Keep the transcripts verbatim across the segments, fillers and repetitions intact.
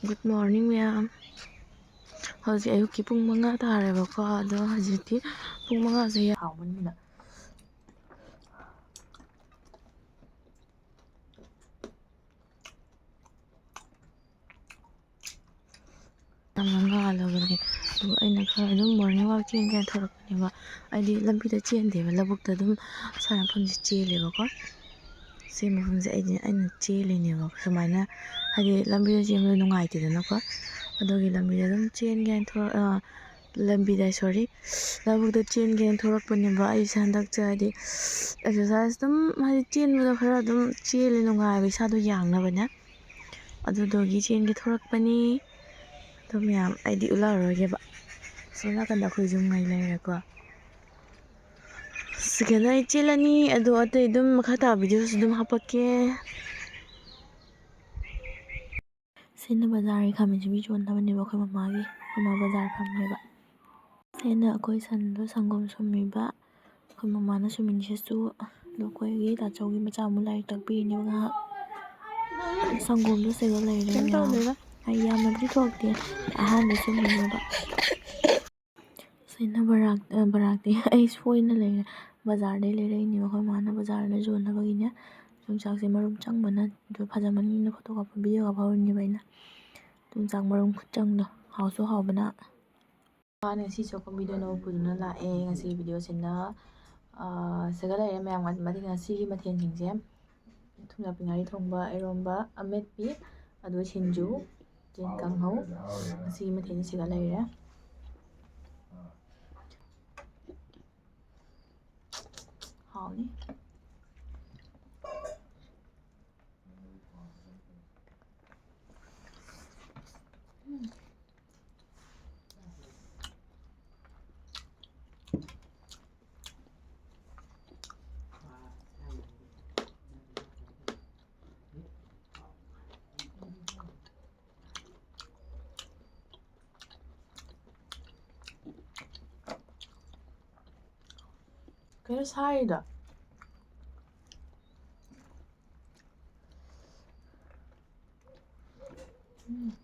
Good morning, ꯃꯌꯥꯝ꯫ ꯍꯧꯖꯤꯛ ꯑꯌꯨꯛꯀꯤ ꯄꯨꯡ ꯃꯉꯥ ꯇꯥꯔꯦꯕꯀꯣ꯫ ꯑꯗꯣ ꯍꯧꯖꯤꯛꯇꯤ ꯄꯨꯡ ꯃꯉꯥꯁꯦ ꯌꯥ- ꯍꯥꯎꯃꯟꯗꯅ꯫ ꯌꯥꯝꯅ ꯉꯥꯜꯂꯕꯅꯦ꯫ ꯑꯗꯨꯒ ꯑꯩꯅ ꯈꯔ ꯑꯗꯨꯝ morning walk ꯆꯦꯟꯒꯦꯅ ꯊꯣꯛꯂꯛꯄꯅꯦꯕ꯫ ꯑꯩꯗꯤ ꯂꯝꯕꯤꯗ ꯆꯦꯟꯗꯦꯕ, ꯂꯧꯕꯨꯛꯇ ꯑꯗꯨꯝ ꯁ꯭ꯋꯥꯏ ꯃꯐꯝꯁꯦ ꯆꯦꯜꯂꯦꯕꯀꯣ꯫ ꯁꯤ ꯃꯐꯝꯁꯦ ꯑꯩꯗꯤ, ꯑꯩꯅ ꯆꯦꯜꯂꯤꯅꯦꯕ꯫ ꯁꯨꯃꯥꯏꯅ ꯍꯥꯏꯗꯤ ꯂꯝꯕꯤꯗ ꯆꯦꯟꯕꯗꯣ ꯅꯨꯡꯉꯥꯏꯇꯦꯗꯅꯀꯣ꯫ ꯑꯗꯨꯒꯤ ꯂꯝꯕꯤꯗ ꯑꯗꯨꯝ ꯆꯦꯟꯒꯦꯅ ꯊꯣꯛꯂꯛ-, ꯑ, ꯂꯝꯕꯤꯗ, sorry, ꯂꯧꯕꯨꯛꯇ ꯆꯦꯟꯒꯦꯅ ꯊꯣꯛꯂꯛꯄꯅꯦꯕ꯫ ꯑꯩꯁꯦ ꯍꯟꯗꯛꯁꯦ ꯍꯥꯏꯗꯤ exercise ꯑꯗꯨꯝ ꯍꯥꯏꯗꯤ ꯆꯦꯟꯕꯗꯣ ꯈꯔ ꯑꯗꯨꯝ ꯆꯦꯜꯂꯦ, ꯅꯨꯡꯉꯥꯏꯕ ꯏꯁꯥꯗꯣ ꯌꯥꯡꯅꯕꯅꯦ꯫ ꯑꯗꯨꯗꯨꯒꯤ ꯆꯦꯟꯒꯦ ꯊꯣꯛꯂꯛꯄꯅꯤ꯫ ꯑꯗꯣ ꯃꯌꯥꯝ ꯑꯩꯗꯤ ꯎꯠꯂꯛꯑꯔꯣꯏꯒꯦꯕ꯫ ꯁꯣꯝ ꯅꯥꯀꯟꯗ ꯑꯩꯈꯣꯏ ꯌꯨꯝ ꯉꯩ ꯂꯩꯔꯦꯀꯣ꯫ ꯁꯤꯒꯅ ꯑꯩ ꯆꯦꯜꯂꯅꯤ꯫ ꯑꯗꯣ ꯑꯇꯩ ꯑꯗꯨꯝ ꯃꯈꯥ ꯇꯥꯕ videoꯁꯨ ꯑꯗꯨꯝ ꯍꯥꯄꯛꯀꯦ꯫ ꯁꯤꯅ ꯕꯖꯥꯔꯒꯤ ꯈꯥꯃꯦꯟ ꯑꯁꯤꯟꯕꯤ ꯌꯣꯟꯅꯕꯅꯦꯕ ꯑꯩꯈꯣꯏ ꯃꯃꯥꯒꯤ꯫ ꯑꯩꯈꯣꯏ ꯃꯃꯥ ꯕꯖꯥꯔ ꯐꯝꯃꯦꯕ꯫ ꯁꯤꯅ ꯑꯩꯈꯣꯏ ꯁꯟꯗꯣ ꯁꯪꯒꯣꯝ ꯁꯨꯝꯃꯤꯕ꯫ ꯑꯩꯈꯣꯏ ꯃꯃꯥꯅ ꯁꯨꯝꯃꯤꯅꯤ꯫ ꯁꯤꯁꯨ ꯑꯗꯣ ꯑꯩꯈꯣꯏꯒꯤ ꯇꯥꯆꯧꯒꯤ ꯃꯆꯥ ꯑꯃꯨꯛ ꯂꯥꯏꯔꯤꯛ ꯇꯥꯛꯄꯤꯔꯤꯅꯦꯕ ꯉꯥꯏꯍꯥꯛ꯫ ꯁꯪꯒꯣꯝꯗꯣ ꯁꯤꯗ ꯂꯩꯔꯦ ꯀꯩꯝ ꯃꯌꯥꯝ꯫ ꯇꯧꯗꯦꯗ꯫ ꯑꯩ ꯌꯥꯝꯅꯕꯨꯗꯤ ꯊꯣꯛꯇꯦ꯫ ꯑꯍꯥꯟꯕ ꯁꯨꯝꯃꯤꯅꯦꯕ꯫ ꯁꯤꯅ ꯕꯔꯥꯛ-, ꯑ, ꯕꯔꯥꯛꯇꯤ ꯑꯩ ꯁꯣꯏꯅ ꯂꯩꯔꯦ꯫ ꯕꯖꯥꯔꯗꯩ ꯂꯩꯔꯛꯏꯅꯦꯕ ꯑꯩꯈꯣꯏ ꯃꯥꯅ ꯕꯖꯥꯔꯗ ꯌꯣꯟꯅꯕꯒꯤꯅꯦ꯫ ꯌꯣꯡꯆꯥꯛꯁꯦ ꯃꯔꯨꯝ ꯆꯪꯕꯅ ꯑꯗꯨ ꯐꯖꯃꯟꯒꯤꯗꯅ photo ꯀꯥꯞꯄ video ꯀꯥꯞꯍꯧꯔꯤꯅꯦꯕ ꯑꯩꯅ꯫ ꯌꯣꯡꯆꯥꯛ ꯃꯔꯨꯝ ꯈꯨꯆꯪꯗꯣ ꯍꯥꯎꯁꯨ ꯍꯥꯎꯕꯅ꯫ ꯃꯥꯅ ꯉꯁꯤ ꯁꯣꯛꯀꯨꯝ video ꯅꯧꯕ ꯄꯨꯗꯨꯅ ꯂꯥꯛꯑꯦ꯫ ꯉꯁꯤꯒꯤ videoꯁꯤꯅ, ꯑ, ꯁꯤꯒ ꯂꯩꯔꯦ ꯃꯌꯥꯝ꯫ ꯃꯊꯪ ꯉꯁꯤꯒꯤ ꯃꯊꯦꯜꯁꯤꯡꯁꯦ ꯊꯨꯝꯌꯥꯛꯄꯤ ꯉꯥꯔꯤ ꯊꯣꯡꯕ, ꯏꯔꯣꯝꯕ, ꯑꯃꯦꯠꯄꯤ, ꯑꯗꯨꯒ ꯁꯤꯡꯖꯨ, ꯌꯦꯟ ꯀꯥꯡꯍꯧ꯫ ꯉꯁꯤꯒꯤ ꯃꯊꯦꯜꯁꯦ ꯁꯤꯒ ꯂꯩꯔꯦ꯫ ꯍꯥꯎꯅꯤ꯫ ꯀꯩꯅꯣ ꯁꯥꯏꯗꯣ? ꯎꯝ꯫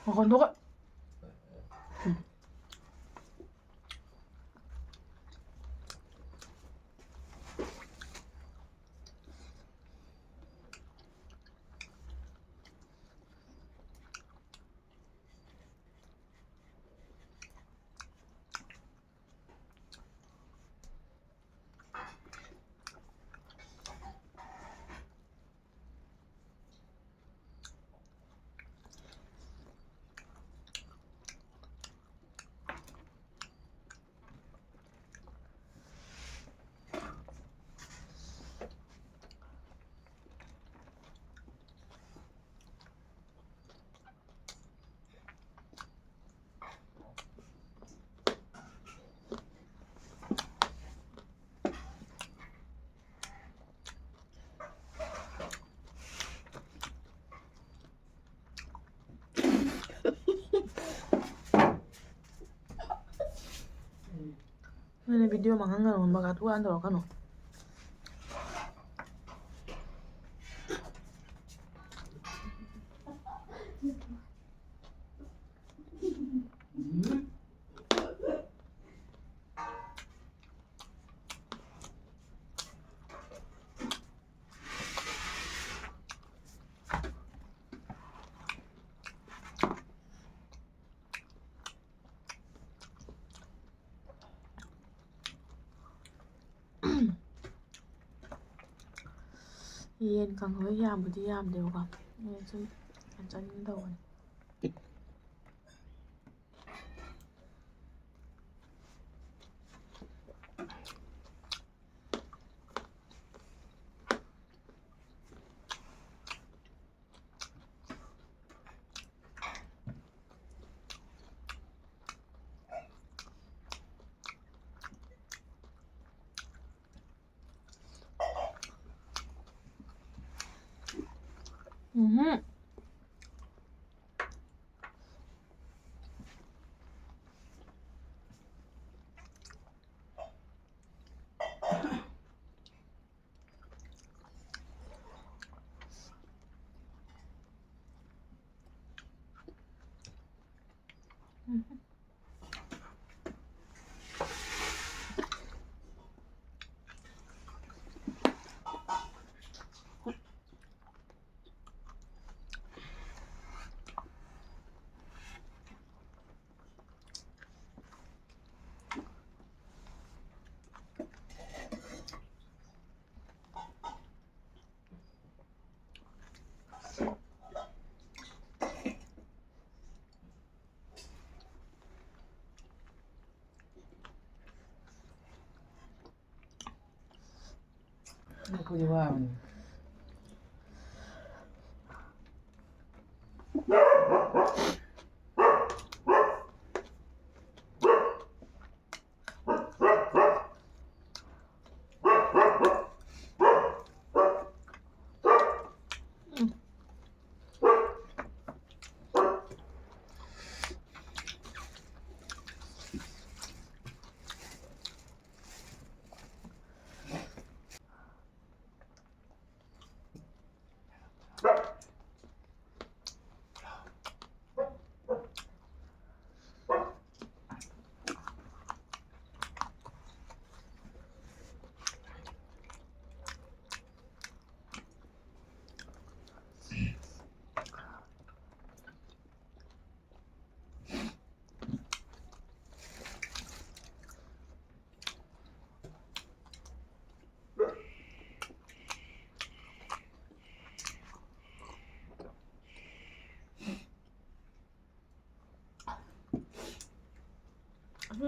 ꯃꯈꯣꯟ ꯊꯣꯛꯑꯦ꯫ ꯎꯝ꯫ ꯅꯣꯏꯅ video ꯃꯥꯡꯍꯟꯒꯅꯨ, ꯃꯈꯥ ꯊꯨꯒꯥꯏꯅ ꯇꯧꯔꯛꯀꯅꯨ꯫ ꯌꯦꯟ ꯀꯥꯡꯍꯧ ꯌꯥꯝꯕꯨꯗꯤ ꯌꯥꯝꯗꯦꯕꯀꯣ, ꯑꯗꯣ ꯁꯨꯝ ꯆꯥꯅꯤꯡꯗꯕꯅꯤ꯫ ꯎꯝꯍꯨꯝ꯫ ꯑꯩꯈꯣꯏꯗꯤ ꯋꯥꯕꯅꯤ꯫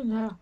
ꯎꯝ꯫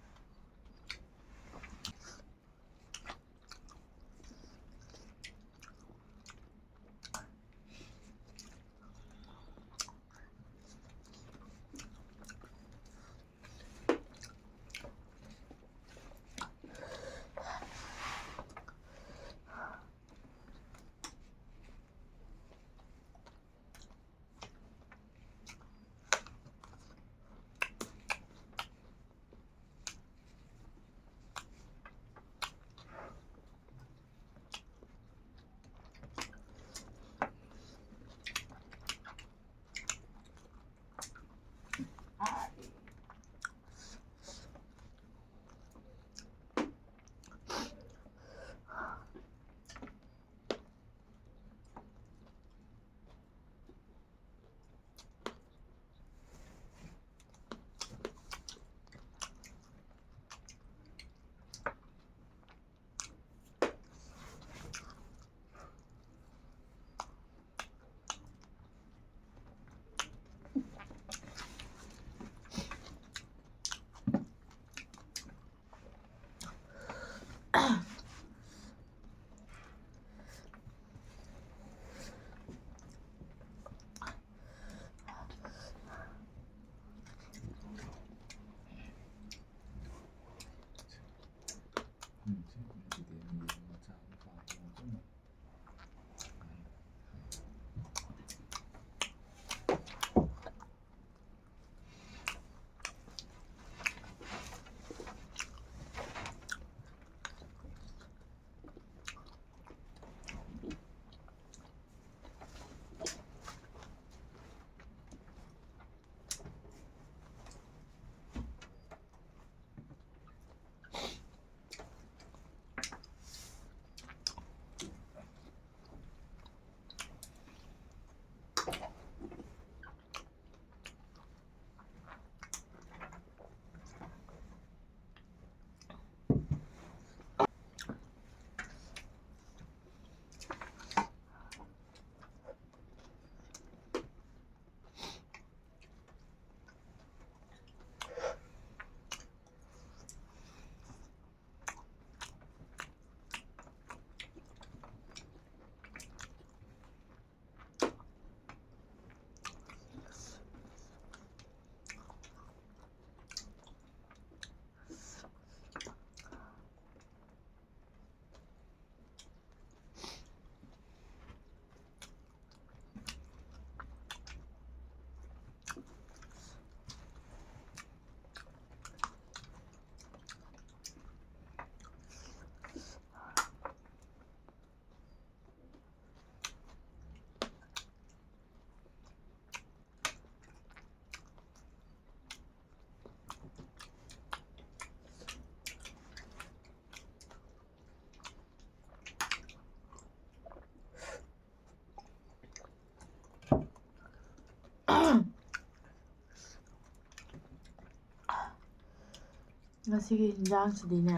ꯉꯁꯤꯒꯤ ꯍꯤꯟꯖꯥꯡꯁꯤꯗꯤꯅꯦ,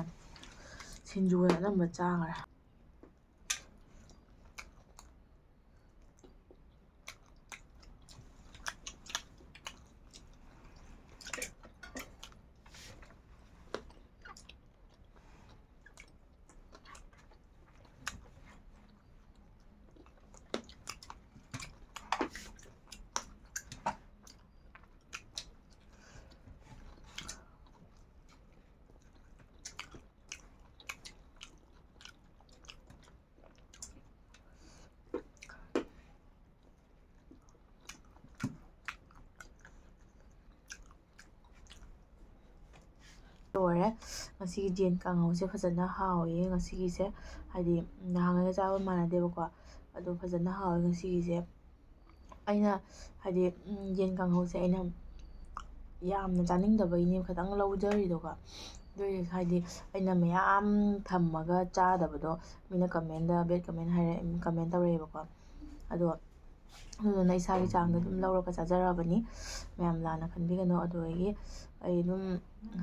ꯁꯤꯡꯖꯨꯅ ꯑꯅꯝꯕ ꯆꯥꯈ꯭ꯔꯦ꯫ ꯂꯣꯏꯔꯦ꯫ ꯉꯁꯤꯒꯤ ꯌꯦꯟ ꯀꯥꯡꯍꯧꯁꯦ ꯐꯖꯅ ꯍꯥꯎꯋꯦ ꯉꯁꯤꯒꯤꯁꯦ꯫ ꯍꯥꯏꯗꯤ, ꯅꯍꯥꯟꯉꯩꯒ ꯆꯥꯕ ꯃꯥꯟꯅꯗꯦꯕꯀꯣ꯫ ꯑꯗꯣ ꯐꯖꯅ ꯍꯥꯎꯋꯦ ꯉꯁꯤꯒꯤꯁꯦ꯫ ꯑꯩꯅ, ꯍꯥꯏꯗꯤ, ꯎꯝ, ꯌꯦꯟ ꯀꯥꯡꯍꯧꯁꯦ ꯑꯩꯅ ꯌꯥꯝꯅ ꯆꯥꯅꯤꯡꯗꯕꯒꯤꯅꯦ ꯈꯤꯇꯪ ꯂꯧꯖꯔꯤꯗꯣꯀꯣ꯫ ꯑꯗꯨ ꯑꯣꯏꯔꯁꯨ, ꯍꯥꯏꯗꯤ, ꯑꯩꯅ ꯃꯌꯥꯝ ꯊꯝꯃꯒ ꯆꯥꯗꯕꯗꯣ ꯃꯤꯅ comment, bad comment ꯍꯥꯏꯔ-, comment ꯇꯧꯔꯛꯑꯦꯕꯀꯣ꯫ ꯑꯗꯣ ꯑꯗꯨꯗꯨꯅ ꯏꯁꯥꯒꯤ ꯆꯥꯡꯗ ꯑꯗꯨꯝ ꯂꯧꯔꯒ ꯆꯥꯖꯔꯕꯅꯤ꯫ ꯃꯌꯥꯝ ꯂꯥꯟꯅ ꯈꯟꯕꯤꯒꯅꯨ꯫ ꯑꯗꯨꯗꯒꯤ ꯑꯩ ꯑꯗꯨꯝ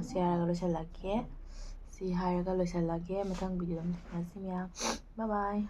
ꯁꯤ ꯍꯥꯏꯔꯒ ꯂꯣꯏꯁꯤꯜꯂꯒꯦ꯫ ꯁꯤ ꯍꯥꯏꯔꯒ ꯂꯣꯏꯁꯤꯜꯂꯒꯦ꯫ ꯃꯊꯪ video ꯑꯗꯨꯝ ꯊꯦꯡꯅꯁꯤ ꯃꯌꯥꯝ꯫ Bye bye꯫